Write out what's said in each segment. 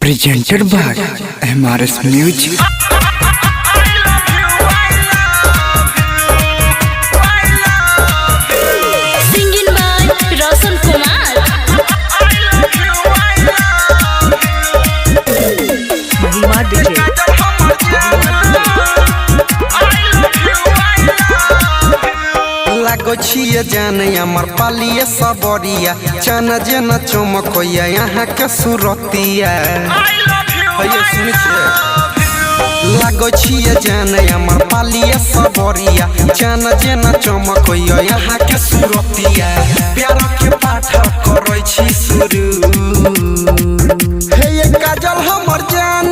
Presented by MRS Music. Singing by Roshan Kumar. Mahima DJ. लागो छिए जान अमर पालिए सबरिया चन जेना चमकैया यहाँ के सुरतिया। हैये सुनै छियै। लागो छिए जान अमर पालिए सबरिया चन जेना चमकैया यहाँ के सुरतिया। प्यार के पाठ करै छी शुरू। हे ये काजल हमर जान,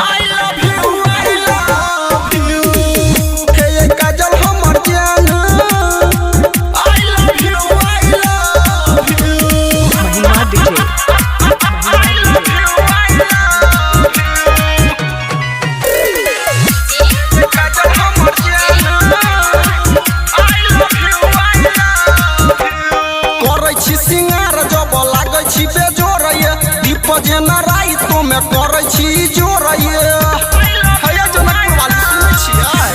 I love you, I love you. हे ये काजल हमर जान, I love you, I love you. Mahima DJ. Kajal हमर जान, I love you, I love you. करै छी सिंगार जब लागै छी बेजोर ये, दीप जेना राइतो में करै छी जोर ये। हैया जनकपुर वाली सुनै छियै।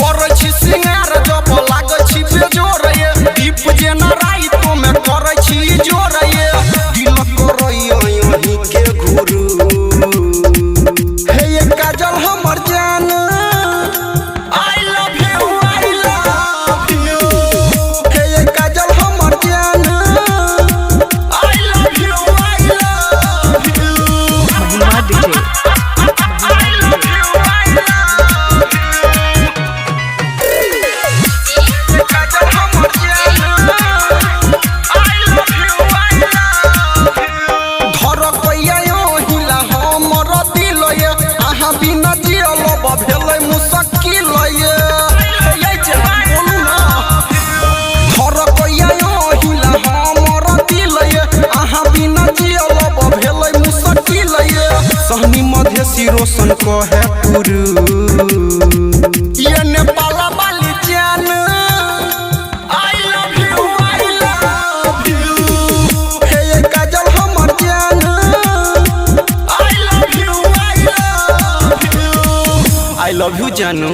करै छी सिंगार जब लागै छी बेजोर ये, दीप जेना राइतो में करै छी जोर ये। दिल करैया अहीं के घुरू। हे ये काजल हमर जान, I love you, I love you. हे ये काजल हमर जान, I love you, I love you. Mahima DJ. Kajal हमर जान, I love you, I love you. धरकैया ओहिला हमर दिल ये, अहाँ बिना जियल भेलै मुश्किल ये। हे ये जान बोलू ना। धरकैया ओहिला हमर दिल ये, अहाँ बिना जियल भेलै मुश्किल ये। सहनी मधेसी रोशन कहे पुरू ये नेपाल वाली जान, I love you, I love you. हे ये काजल हमर जान, I love you, I love you. I love you जानू।